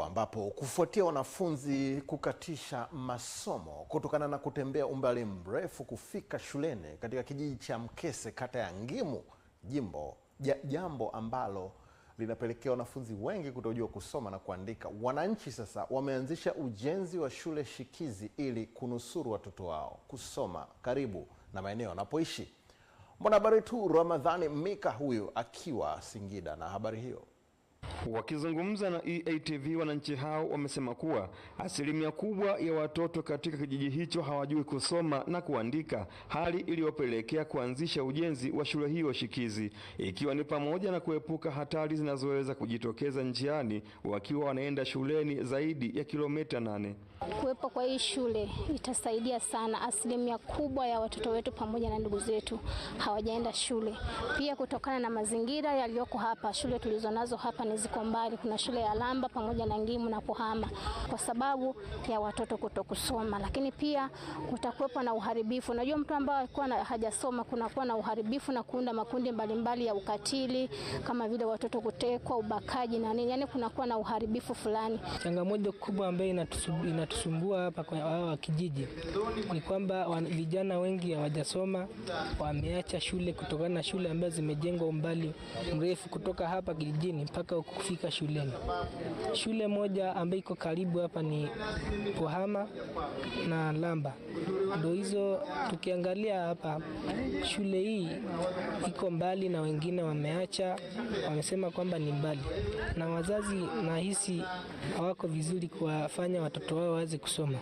Ambapo kufuatia wanafunzi kukatisha masomo kutokana na kutembea umbali mrefu kufika shuleni katika kijiji cha Mkese kata ya Ngimu jimbo, jambo ambalo linapelekea wanafunzi wengi kutojua kusoma na kuandika. Wananchi sasa wameanzisha ujenzi wa shule shikizi ili kunusuru watoto wao kusoma karibu na maeneo wanapoishi. Mwanahabari wetu Ramadhani Mika huyu akiwa Singida na habari hiyo. Wakizungumza na EATV, wananchi hao wamesema kuwa asilimia kubwa ya watoto katika kijiji hicho hawajui kusoma na kuandika, hali iliyopelekea kuanzisha ujenzi wa shule hiyo shikizi, ikiwa ni pamoja na kuepuka hatari zinazoweza kujitokeza njiani wakiwa wanaenda shuleni zaidi ya kilomita 8. Kuwepo kwa hii shule itasaidia sana. Asilimia kubwa ya watoto wetu pamoja na ndugu zetu hawajaenda shule. Pia kutokana na mazingira yaliyoko hapa, shule tulizonazo hapa ni ziko mbali. Kuna shule ya Lamba pamoja na Ngimu na Kuhama kwa sababu ya watoto kutokusoma. Lakini pia kutakuwepo na uharibifu. Unajua mtu ambaye alikuwa hajasoma kunakuwa na uharibifu na kuunda makundi mbalimbali ya ukatili kama vile watoto kutekwa, ubakaji na nini. Yaani kunakuwa na uharibifu fulani. Changamoto kubwa ambayo inatusumbua hapa kwa hawa kijiji ni kwamba vijana wengi hawajasoma, wameacha shule kutokana na shule ambazo zimejengwa umbali mrefu kutoka hapa kijijini mpaka kufika shuleni. Shule moja ambayo iko karibu hapa ni Pohama na Lamba. Ndio hizo tukiangalia hapa shule hii iko mbali na wengine wameacha, wamesema kwamba ni mbali. Na wazazi nahisi hawako vizuri kuwafanya watoto wao waweze kusoma.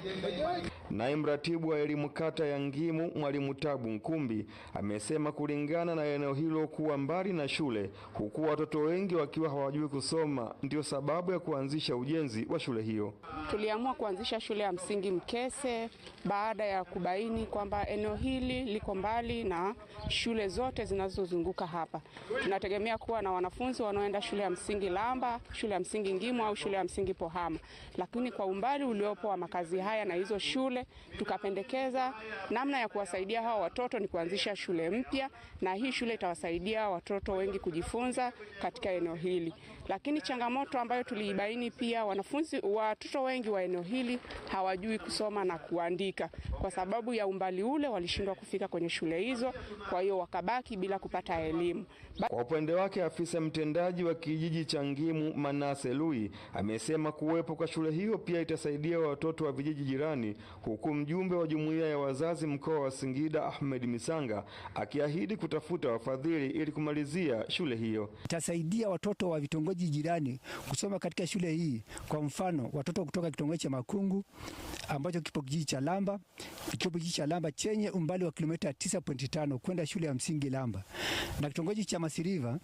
Naye mratibu wa elimu kata ya Ngimu, Mwalimu Tabu Nkumbi, amesema kulingana na eneo hilo kuwa mbali na shule, huku watoto wengi wakiwa hawajui kusoma, ndio sababu ya kuanzisha ujenzi wa shule hiyo. Tuliamua kuanzisha shule ya msingi Mkese baada ya kubaini kwamba eneo hili liko mbali na shule zote zinazozunguka hapa. Tunategemea kuwa na wanafunzi wanaoenda shule ya msingi Lamba, shule ya msingi Ngimu au shule ya msingi Pohama. Lakini kwa umbali uliopo wa makazi haya na hizo shule, tukapendekeza namna ya kuwasaidia hawa watoto ni kuanzisha shule mpya, na hii shule itawasaidia watoto wengi kujifunza katika eneo hili. Lakini changamoto ambayo tuliibaini pia, wanafunzi watoto wengi wa eneo hili hawajui kusoma na kuandika. Kwa sababu ya umbali ule walishindwa kufika kwenye shule hizo, kwa hiyo wakabaki bila kupata elimu. Kwa upande wake, afisa mtendaji wa kijiji cha Ngimu Manase Lui amesema kuwepo kwa shule hiyo pia itasaidia watoto wa vijiji jirani, huku mjumbe wa jumuiya ya wazazi mkoa wa Singida Ahmed Misanga akiahidi kutafuta wafadhili ili kumalizia shule hiyo. Itasaidia watoto wa vitongoji jirani kusoma katika shule hii. Kwa mfano, watoto kutoka kitongoji cha Makungu ambacho kipo kijiji cha Lamba, kipo kijiji cha Lamba chenye umbali wa kilomita 9.5 kwenda shule ya msingi Lamba, na kitongoji cha Masiriva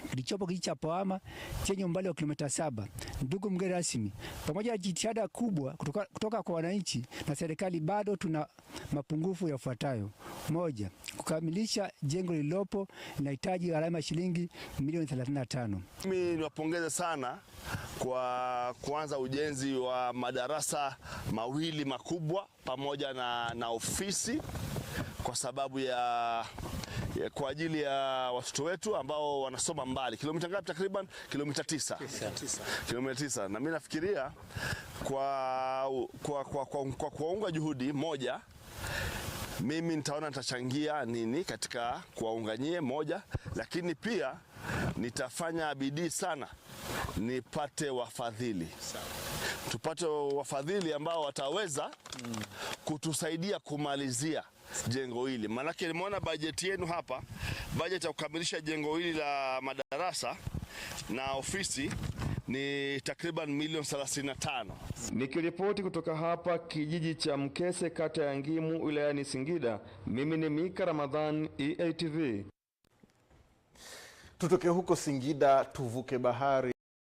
kilichopo kijiji cha Pohama chenye umbali wa kilomita 7. Ndugu mgeni rasmi, pamoja na jitihada kubwa kutoka kwa wananchi na serikali, bado tuna mapungufu yafuatayo. 1, kukamilisha jengo lililopo linahitaji gharama shilingi milioni 35. Mimi niwapongeze sana kwa kuanza ujenzi wa madarasa mawili makubwa pamoja na ofisi kwa sababu ya kwa ajili ya watoto wetu ambao wanasoma mbali. Kilomita ngapi takriban? Kilomita 9. Kilomita 9. Na mimi nafikiria kwa kuunga juhudi moja, mimi nitaona nitachangia nini katika kuwaunganyie moja, lakini pia nitafanya bidii sana nipate wafadhili. Tupate wafadhili ambao wataweza kutusaidia kumalizia jengo hili. Maanake nimeona bajeti yenu hapa, bajeti ya kukamilisha jengo hili la madarasa na ofisi ni takriban milioni 35. Nikiripoti kutoka hapa kijiji cha Mkese kata ya Ngimu wilayani Singida, mimi ni Mika Ramadhan, EATV. Tutoke huko Singida tuvuke bahari.